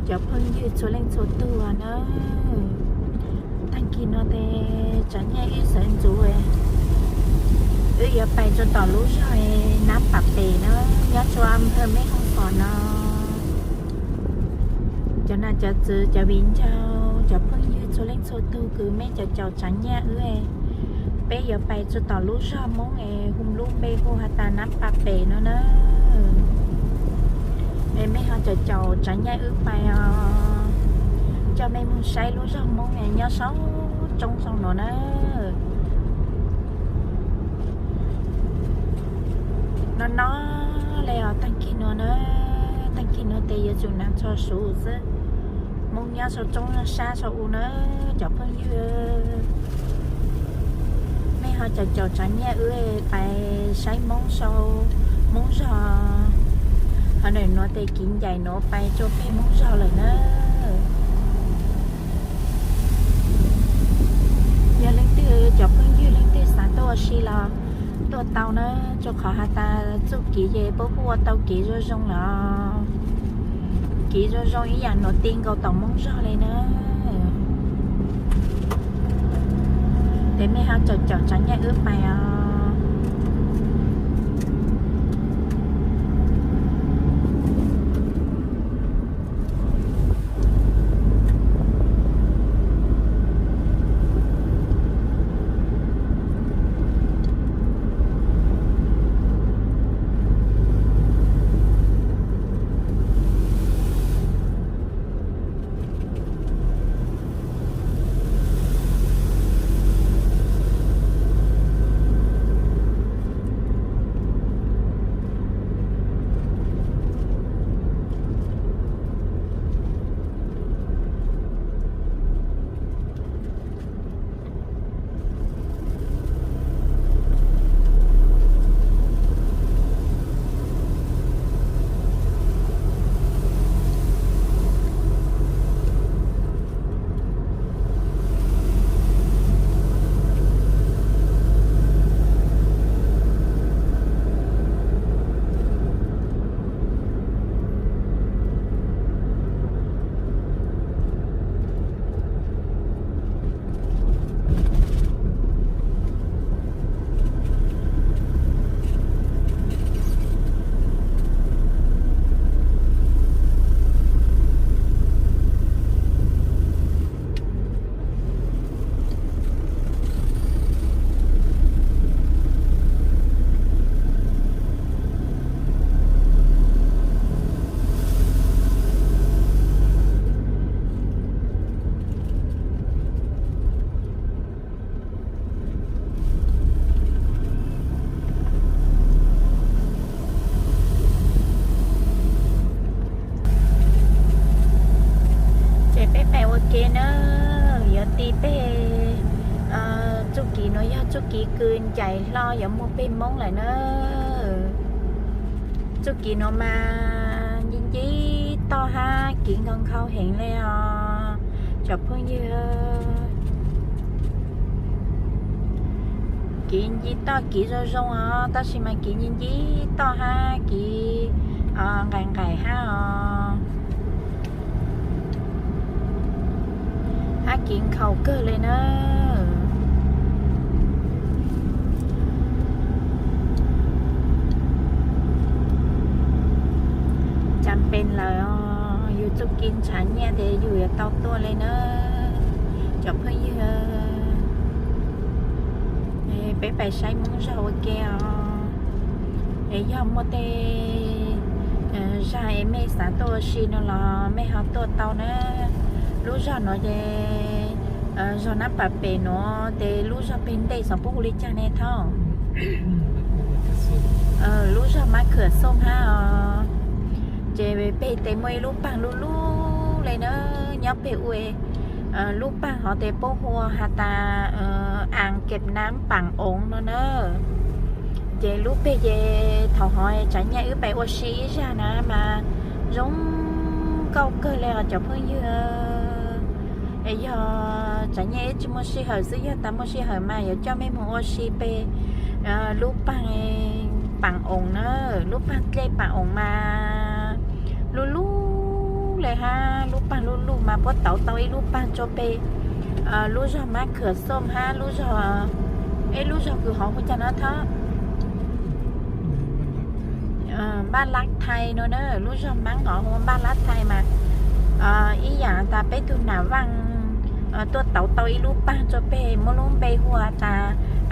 Cov phooj ywg txhua leej txhua tug na, tag kis no tes tsav nyaj wb sawv ntxuv, wb yuav pais rau tom lub zog Nab Pas Pem na, nyob rau a mhawj Meb Hooj Fom no. Cov nam cov txwv cov viv ncaus cov phooj ywg txhua leej txhua tug kws mej caum caum tsav nyaj wb, peb yuav pais rau tom lub zog Moob es hu lub npe hu has tas Nab Pas Pem no na. Es mej ho caum caum tsav nyaj wb pais os, coj mej moog saib lub zog Moob nyob sab roob zoo no na. No no le os, tag kis no na, tag kis no tes yuav tsum nag txho su xwb. Moob nyob sau roob sab sau u na, cov phooj ywg. Mej ho caum caum tsav nyaj wb pais saib Moob sau, Moob zog. Ho ntawm nuav tes kiv ncaim nuav pais rau peg Moob zog lawm na. Yog leej twg cov phooj ywg leej twg xav tuaj ua si los tuaj tau na, rau qhov has tas txuj kiv ces puab kuj ua tau kiv zoo zoo los, kiv zoo zoo ib yam nuav ti nkaus tom Moob zog le na. Tes mej ho caum caum tsav nyaj wb pais os. Ces peb pais ua ke na, yuav ti peg txuj kiv nuav yog txuj kiv kws ncaim hlo yuav moog peg Moob lawm na. Txuj kiv nuav mas nci nci toj hab kiv nkhaus nkhaus heev le os cov phooj ywg. Kiv nci toj kiv zoo zoo os, tab sis mas kiv nci nci toj hab kiv nqaim nqaim hab os, hab kiv nkhaus kawg le na. Cas pes lawm os, yus txuj kiv ntshav nyiaj tes yus yuav tau tuaj le na cov phooj ywg. Peb pais saib Moob zog ua ke os. Es yog muaj tej zag es mej xav tuaj ua si no los mej ho tuaj tau na. Lub zog nuav ces zog Nab Pas Pem nuav tes lub zog peg ntej xyov puab hu li cas ne thov. Lub zog Mab Khwm Xooj hab os. Ces peg tes muaj ib lub paag lub lub le na, nyob peg ua lub paag hov tes puab hu has tas Aas Kep Nab Paam Oov no na. Ces lub peg ces thaum hov tsav nyaj wb pais ua si ib zag na mas zoo nkauj kawg le os cov phooj ywg. Es yog tsav nyaj wb tsis muaj sij hawm xwb, yog tas muaj sij hawm mas yuav coj mej moog ua si peg lub paag Paam Oov na, lub paag dlej Paam Oov mas lub lub Hab lub paag luj luj mas puab tauv tau ib lub paag rua peg lub zog Mab Khwm Xom hab lub zog, ib lub zog kws hov hu caag no thab, Npaj Lab Thai no na, lub zog Maab hov hu Npaj Lab Thai mas ib yaam tas peb tug Nam Vaaj tuaj tauv tau ib lub paag rua peg muab lub npe hu tas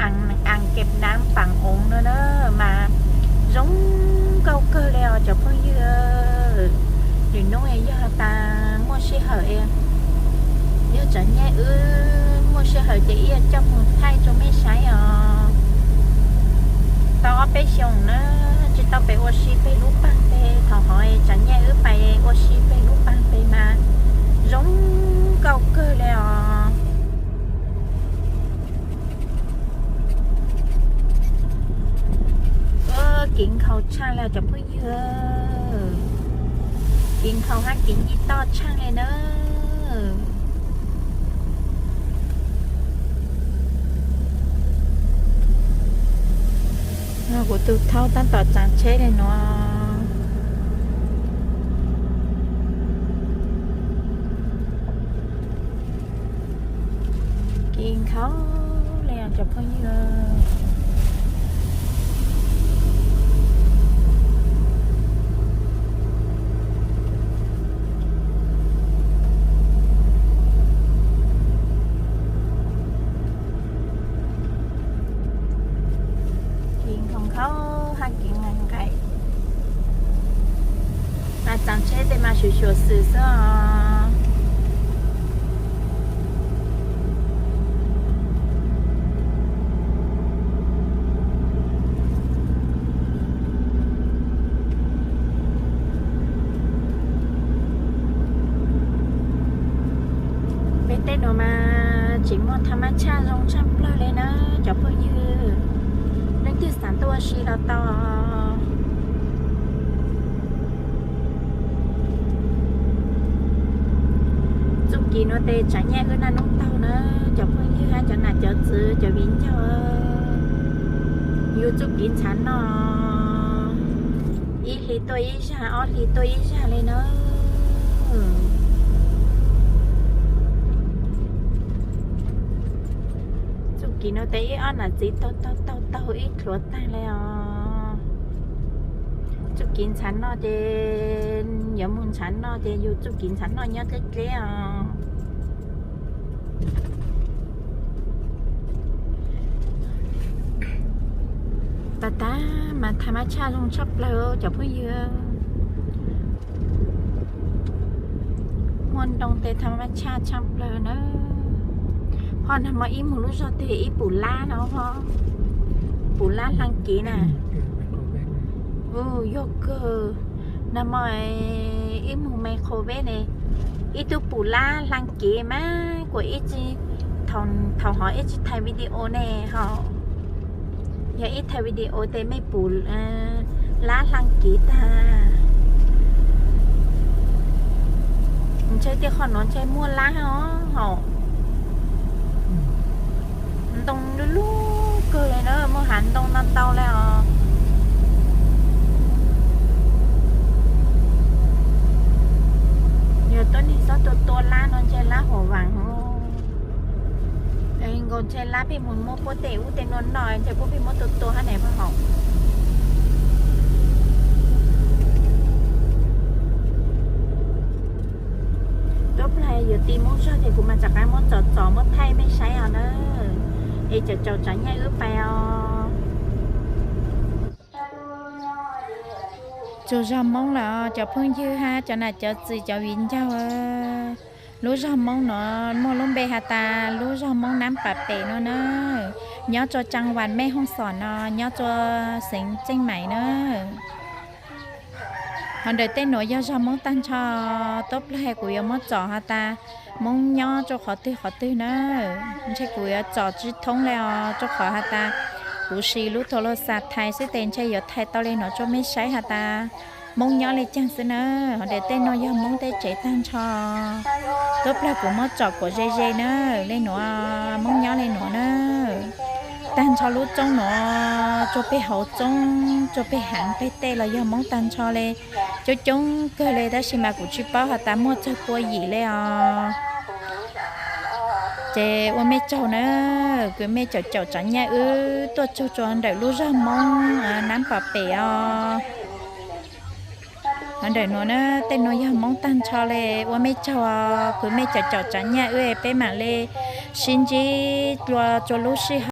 Aas Kev Naav Paam Oov no na, mas zoo nkauj kawg le os cov phooj ywg. Lwm nub yog tas muaj sij hawm, yog tsaam nyaj wb muaj sij hawm ces ib coj moog thaij rua mej saib os. Tau ob peb xyoos na tsi tau pem ua si peg lub paag peg, thaum hov tsaam nyaj wb pais ua si peg lub paag peg mas zoo nkauj kawg le os. Kev nkhaus tshaaj le cov phooj ywg, kev nkhaus hab kev nce toj tshaaj le na. Kuv tug thaub tab tom tsav tsheb le nuav. Kev nkhaus le cov phooj ywg. Kev nkhaus nkhaus hab kev nqaim nqaim. Mas tsav tsheb tes mas suav suav xwm xwb os. Peb tej nuav mas tseem muaj tha mab tshaj zoo tshaj plawg le na cov phooj ywg. Leej twg xaav tuaj ua si los tau. Txuj kev nuav tes tsav nyaj wb naj nub taug na cov phooj ywg hab cov nam cov txwv cov viv ncaus. Yug txuj kev ntshav noj ib hli tuaj ib zag, ob hli tuaj ib zag le na. Txuj kev nuav tes ib ob nam txiv taug taug taug taug ib dluav taag le os. Txuj kev ntshav noj ces yuav moog ntshav noj ces yug txuj kev ntshav noj nyob dleb dleb os. Tag tag mas tha mab tshaj zoo tshaj plawg cov phooj ywg. Muaj ntoo tes tha mab tshaj tshaj plawg na. Ho nag mo ib moog lub zog tes ib pum lab no ho, pum lab hlaang kev na. Yog kawg, nag mo ib moog me qhov veb ne, ib tug pum lab hlaang kev mas kuas ib tsi, thaum hov ib tsi thaij video ne ho, yog ib thaij video tes mej pum lab hlaang kev tag. Ntshe tej qhov nuav ntshe muaj lab os hom. Ntoo lub lub kawg le na, muaj hav ntoo ntau ntau le os. Yog tuab neeg xob tua tua lab no ntshe lab huam vaam. Nkaus ntshe lab pheej mus muab puab tej ub tej nuav noj ntshe puab pheej muab tua tua hab ne pab hom. Tuab plag yuav ti Moob zog ces kuv mas rov qab muab tsom tsom muab thaij mej saib os na. Es cov tsaam nyaj wb pais os. Txug zog Moob lawm cov phooj ywg hab cov nam cov txwv cov viv ncaus. Lub zog Moob nuav muaj lub npe has tas lub zog Moob Nab Pas Pem no na. Nyob rua tsaav vas Mej Hooj Xom no, nyob rua xeev Tseej Maim na. Ho ntawm tej nuav yog zog Moob tag nrho. Tuab plag kuv yuav muab tsom has tas Moob nyob rua qhov twg qhov twg na. Ntshe kuv yuav tsom tsi thoob le os rua qhov has tas kuv siv lub thoo lug xa thaij xwb tes ntshe yuav thaij tau le nuav rua mej saib has tas Moob nyob le caag xwb na. Ho ntawm tej nuav yog Moob tej tsev tag nrho. Tuab plag kuv muab tsom kuas ze ze na, le nuav Moob nyob le nuav na. tag nrho lub txoob nuav, tsuas peg hauv txoob, tsuas peg heev peg tej los yog Moob tag nrho le. Coob coob kawg le tab sis mas kuv tsis paub has tas muaj txog pua yim le os. Ces ua mej tsaug na, kws mej caum caum tsav nyaj wb tuaj tsaug tsua ntawm lub zog Moob Nab Pov pem os. Hov ntawm nuav na, tej nuav yog Moob tag nrho le, ua mej tsaug os, kws mej caum caum tsav nyaj wb, peb mam le sib ntsib dlua tsua lub sij